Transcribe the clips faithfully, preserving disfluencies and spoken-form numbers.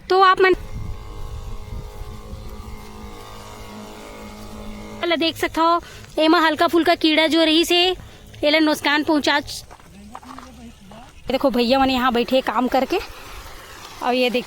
तो आप मन ला देख सकथव, एमा हल्का फुल्का कीड़ा जो रहिस हे, एला नुकसान पहुंचा। ये देखो भैया मन यहाँ बैठे काम करके, और ये देख।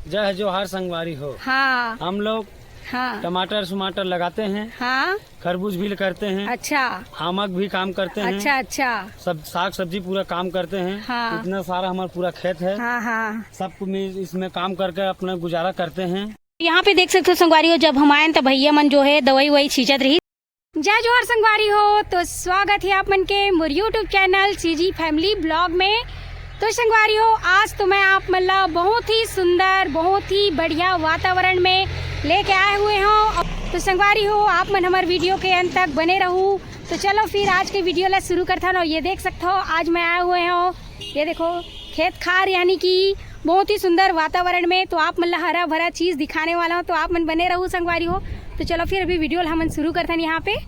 जय जोहार संगवारी हो। हाँ। हम लोग हाँ। टमाटर टमाटर लगाते हैं। हाँ। खरबूज भी करते हैं। अच्छा। आमक भी काम करते हैं। अच्छा, अच्छा। सब साग सब्जी पूरा काम करते हैं। हाँ। इतना सारा हमारा पूरा खेत है। हाँ, हाँ। सब कुछ में, इसमें काम करके अपना गुजारा करते हैं। यहाँ पे देख सकते हो संगवारी हो, जब हम आए त भैया मन जो है दवाई ववाई छींचत रही। जय जोहार संगवारी हो, तो स्वागत है आप मन के मोर YouTube channel CG family blog में। तो संगवारी हो, आज तो मैं आप मन ला बहुत ही सुंदर, बहुत ही बढ़िया वातावरण में लेके आए हुए हूँ। तो संगवारी हो, आप मन हमारे वीडियो के अंत तक बने रहू। तो चलो फिर आज के वीडियो ला शुरू करथन। और ये देख सकते हो, आज मैं आए हुए हूँ, ये देखो, खेत खार, यानी कि बहुत ही सुंदर वातावरण में। तो आप मन ला हरा भरा चीज दिखाने वाला हूँ, तो आप मन बने रहू संगवारी हो। तो चलो फिर अभी वीडियो ला हमन शुरू करथन यहाँ पे।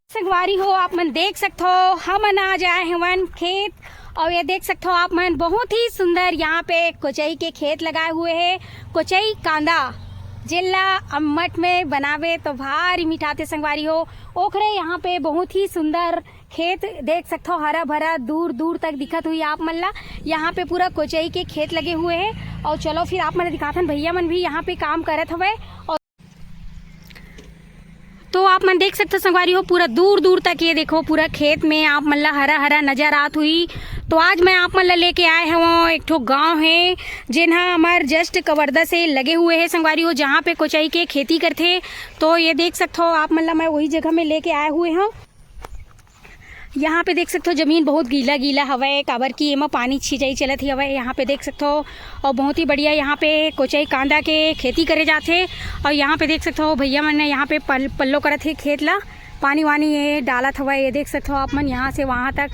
संगवारी हो, आप मन देख सकथो, हमन आज आए हवन खेत। और ये देख सकथो आप मन, बहुत ही सुंदर यहाँ पे कोचई के खेत लगाए हुए है। कोचई कांदा, जेला अम्मट में बनावे तो भारी मिठाथे संगवारी हो। ओखरे यहाँ पे बहुत ही सुंदर खेत देख सकथो, हरा भरा दूर दूर तक दिखत हुई आप मन ला। यहाँ पे पूरा कोचई के खेत लगे हुए है। और चलो फिर आप मन ला दिखाथन, भैया मन भी यहाँ पे काम करत हवय। और तो आप मन देख सकथो संगवारी हो, पूरा दूर दूर तक ये देखो, पूरा खेत में आप मन ला हरा हरा नजर आत हुई। तो आज मैं आप मन ला लेके आए हवं एक ठो गांव है, जेन हा हमार जस्ट कवर्धा से लगे हुए है संगवारी हो, जहाँ पे कोचई के खेती करथे। तो ये देख सकथो आप मन ला, मैं वही जगह में लेके आए हुए हूँ। यहाँ पे देख सकथो जमीन बहुत गीला गीला हवय, काबर कि एमा पानी छिंचाई चलत ही हवय। यहाँ पे देख सकथो, और बहुत ही बढ़िया यहाँ पे कोचई कांदा के खेती करे जाथे। और यहाँ पे देख सकथो भैया मन ने यहाँ पे पल-, पल्लो करत हे खेत ला, पानी वानी ये डालत हवय। ये देख सकथो आप मन यहाँ से वहाँ तक,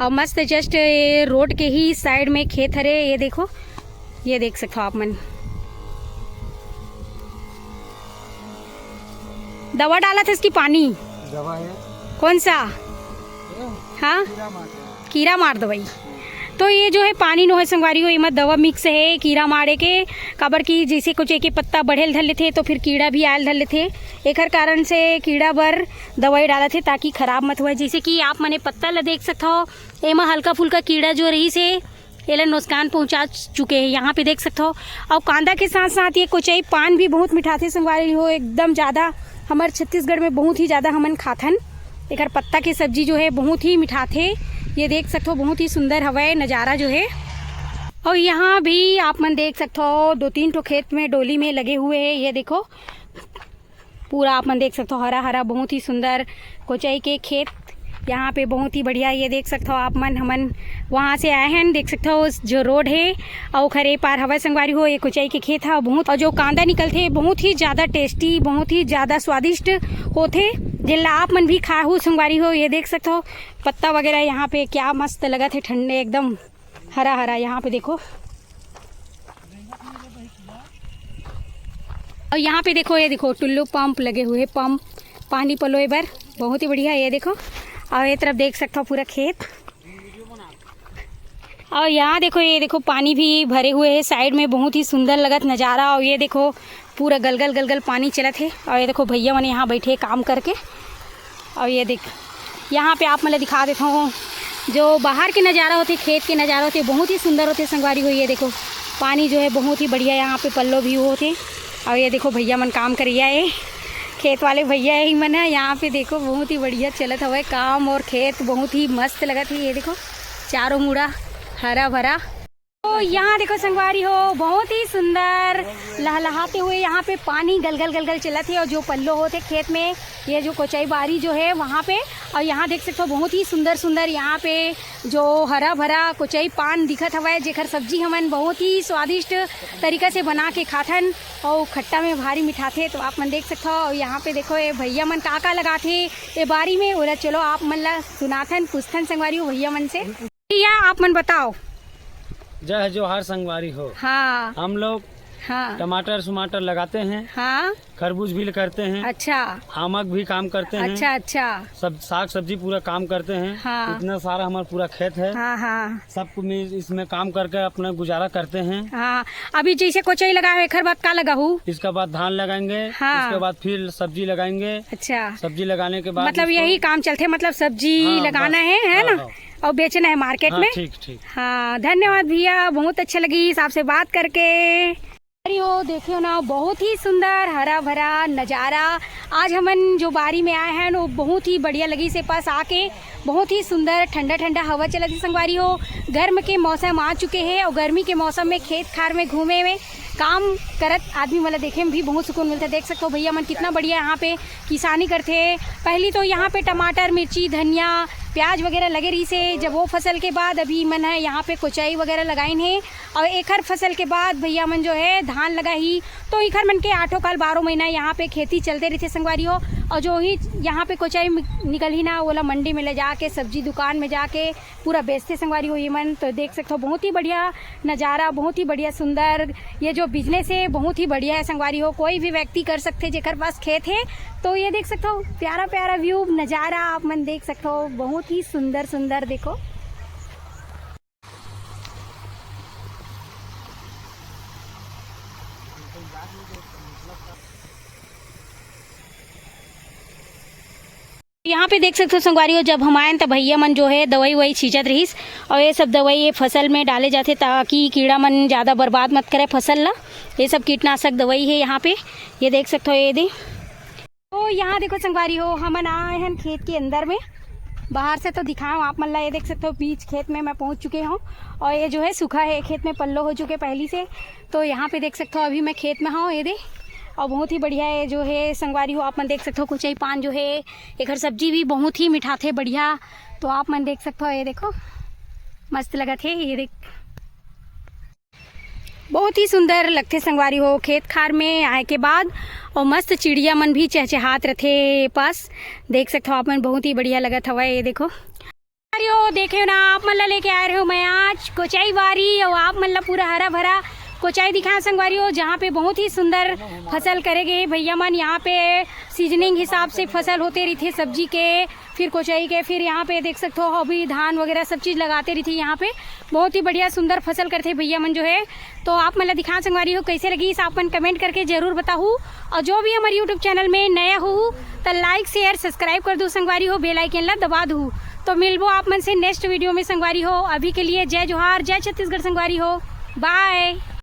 और मस्त जस्ट ये रोड के ही साइड में खेत हरे। ये देखो, ये देख सकथो आप मन, दवा डालत हस कि पानी? दवा है। कौन सा? ये हाँ, कीड़ा मार दे। कीड़ा मार दवाई। तो ये जो है पानी नो है संगवारी हो, एमा दवा मिक्स है कीड़ा मारे के, काबर कि जैसे कोचई के पत्ता बढ़े ल धर लेथे तो फिर कीड़ा भी आयल धर लेथे, एकर कारण से कीड़ा बर दवाई डालत हे ताकि खराब मत होए। जैसे कि आप मने पत्ता ला देख सकथो, एमा हल्का फुल्का कीड़ा जो रहिस हे, एला नुकसान पहुंचा चुके हैं। यहाँ पे देख सकते हो, और कांदा के साथ साथ ये कोचई पान भी बहुत मिठाथे संगवारी हो, एकदम ज़्यादा हमर छत्तीसगढ़ में बहुत ही ज़्यादा हमन खाथन। एकर पत्ता के सब्जी जो है बहुत ही मिठाथे। ये देख सकते हो, बहुत ही सुंदर हवय नज़ारा जो है। और यहाँ भी आप मन देख सकते हो, दो तीन ठो खेत में डोली में लगे हुए हैं। ये देखो, पूरा आप मन देख सकते हो हरा हरा, बहुत ही सुंदर कोचई के खेत। यहाँ पे बहुत ही बढ़िया, ये देख सकते हो आप मन, हमन वहाँ से आए हैं, देख सकते हो उस जो रोड है और ओखर ए पार हवय संगवारी हो, ये कोचई के खेत है। बहुत, और जो कांदा निकलथे बहुत ही ज़्यादा टेस्टी, बहुत ही ज़्यादा स्वादिष्ट होथे, जेला आप मन भी खाहू संगवारी हो। ये देख सकते हो पत्ता वगैरह यहाँ पे क्या मस्त लगत है, ठंडे एकदम हरा हरा। यहाँ पे देखो, और यहाँ पे देखो, ये देखो टुल्लू पंप लगे हुए, पंप पानी पलोए बर, बहुत ही बढ़िया। ये देखो, और ये तरफ देख सकते हो पूरा खेत, और यहाँ देखो, ये देखो पानी भी भरे हुए है साइड में, बहुत ही सुंदर लगत नज़ारा। और ये देखो पूरा गलगल गलगल पानी चलत है, और ये देखो भैया मन यहाँ बैठे काम करके। और ये देख, यहाँ पे आप मन ला दिखा देता हूँ, जो बाहर के नज़ारा होते, खेत के नज़ारा होते, बहुत ही सुंदर होते संगवारी हो। ये देखो, पानी जो है बहुत ही बढ़िया यहाँ पे पल्लो भी होते। और ये देखो भैया मन काम करिया है, खेत वाले भैया ही मन है। यहाँ पे देखो बहुत ही बढ़िया चलत हवय काम, और खेत बहुत ही मस्त लगत है। ये देखो चारों मुड़ा हरा भरा। तो यहाँ देखो संगवारी हो, बहुत ही सुंदर लहलहाते हुए यहाँ पे पानी गलगल गलगल चलत हे, और जो पल्लो होथे खेत में, ये जो कोचई बारी जो है वहाँ पे। और यहाँ देख सकते हो बहुत ही सुंदर सुंदर यहाँ पे जो हरा भरा कोचई पान दिखत हवय, जेकर सब्जी हमन बहुत ही स्वादिष्ट तरीका से बना के खाथन, और खट्टा में भारी मिठाथे। तो आप मन देख सकते हो, और यहाँ पे देखो ये भैया मन का का लगाथे ये बारी में, ओला चलो आप मन ला सुनाथन, पूछथन संगवारी हो भैया मन से। भैया, आप मन बताओ। जय जोहार संगवारी हो। हाँ। हम लोग हाँ। टमाटर, टमाटर लगाते हैं। हाँ। खरबूज भी करते हैं। अच्छा। आमक भी काम करते हैं। अच्छा, अच्छा। सब साग सब्जी पूरा काम करते हैं। हाँ। इतना सारा हमारा पूरा खेत है। हाँ, हाँ। सब कुछ में, इसमें काम करके अपना गुजारा करते हैं। हाँ। अभी जैसे कोचई लगा है, एकर बाद का लगाहू? इसके बाद धान लगाएंगे। हाँ। उसके बाद फिर सब्जी लगाएंगे। अच्छा। सब्जी लगाने के बाद मतलब इसको यही काम चलते, मतलब सब्जी हाँ, लगाना बस। है, है हाँ, ना? हाँ। और बेचना है मार्केट हाँ, में। ठीक, ठीक। हाँ, धन्यवाद भैया, बहुत अच्छा लगी आपसे बात करके। अरे हो, देखियो ना, बहुत ही सुंदर हरा भरा नजारा। आज हमन जो बारी में आए हैं, वो बहुत ही बढ़िया लगी से पास आके। बहुत ही सुंदर ठंडा ठंडा हवा चलत हे संगवारी हो। गर्म के मौसम आ चुके हैं और गर्मी के मौसम में खेत खार में घूमे में काम करत आदमी मन ला देखे में भी बहुत सुकून मिलता है। देख सकते हो भैया मन कितना बढ़िया यहाँ पे किसानी करते हैं। पहली तो यहाँ पे टमाटर, मिर्ची, धनिया, प्याज वगैरह लगे रही से, जब वो फसल के बाद अभी मन है यहाँ पे कोचाई वगैरह लगाइन है। और एखर फसल के बाद भैया मन जो है धान लगाही, तो इखर मन के आठों काल बारह महीना यहाँ पे खेती चलते रहिथे संगवारी हो। और जो ही यहाँ पे कोचाई मि-, निकलही ना, ओला मंडी में ले जाके, सब्जी दुकान में जाके पूरा बेचथे संगवारी हो ये मन। तो देख सकते हो बहुत ही बढ़िया नज़ारा, बहुत ही बढ़िया सुंदर। ये जो बिजनेस है बहुत ही बढ़िया है संगवारी हो, कोई भी व्यक्ति कर सकथे जेकर पास खेत है। तो ये देख सकते हो प्यारा प्यारा व्यू नज़ारा आप मन देख सकते हो, बहुत ही सुंदर सुंदर। देखो यहाँ पे देख सकते हो संगवारी हो, जब हम आए त भैया मन जो है दवाई ववाई छींचत रहिस। और ये सब दवाई ये फसल में डाले जाते ताकि कीड़ा मन ज़्यादा बर्बाद मत करे फसल ला। ये सब कीटनाशक दवाई है यहाँ पे, ये देख सकते हो। ये दे तो यहाँ देखो संगवारी हो, हमन आए हैं खेत के अंदर में। बाहर से तो दिखाऊँ आप मन ला, ये देख सकते हो बीच खेत में मैं पहुँच चुके हूँ। और ये जो है सूखा है, खेत में पल्लो हो चुके पहली से। तो यहाँ पे देख सकते हो अभी मैं खेत में हूँ, ये दे। और बहुत ही बढ़िया है जो है संगवारी हो, आप मन देख सकते हो कुचई पान जो है, एकर सब्जी भी बहुत ही मिठाथे बढ़िया। तो आप मन देख सकते हो, ये देखो मस्त लगत है। ये देख बहुत ही सुंदर लगथे संगवारी हो खेत खार में आए के बाद। और मस्त चिड़िया मन भी चहचहात रथे पास, देख सकते हो आप मन, बहुत ही बढ़िया लगत हवय। ये देखो संगवारी हो, देखे हो ना, आप मन ला लेके आए रहे हो मैं आज कोचाई बारी, और आप मन ला पूरा हरा भरा कोचाई दिखाए संगवारी हो, जहाँ पे बहुत ही सुंदर फसल करे गए भैया मन। यहाँ पे सीजनिंग हिसाब से फसल होते रहिथे सब्जी के, फिर कोचाई के, फिर यहाँ पे देख सकते हो अभी धान वगैरह सब चीज़ लगाते रहिथे यहाँ पे। बहुत ही बढ़िया सुंदर फसल करथे भैया मन जो है। तो आप मन ला दिखाए संगवारी हो, कैसे लगिस आप मन कमेंट करके जरूर बताहू। और जो भी हमारे यूट्यूब चैनल में नया हो तो लाइक शेयर सब्सक्राइब कर दू संगवारी हो, बेल आइकन ला दबा दू। तो मिलबो आप मन से नेक्स्ट वीडियो में संगवारी हो। अभी के लिए जय जोहार, जय छत्तीसगढ़ संगवारी हो, बाय।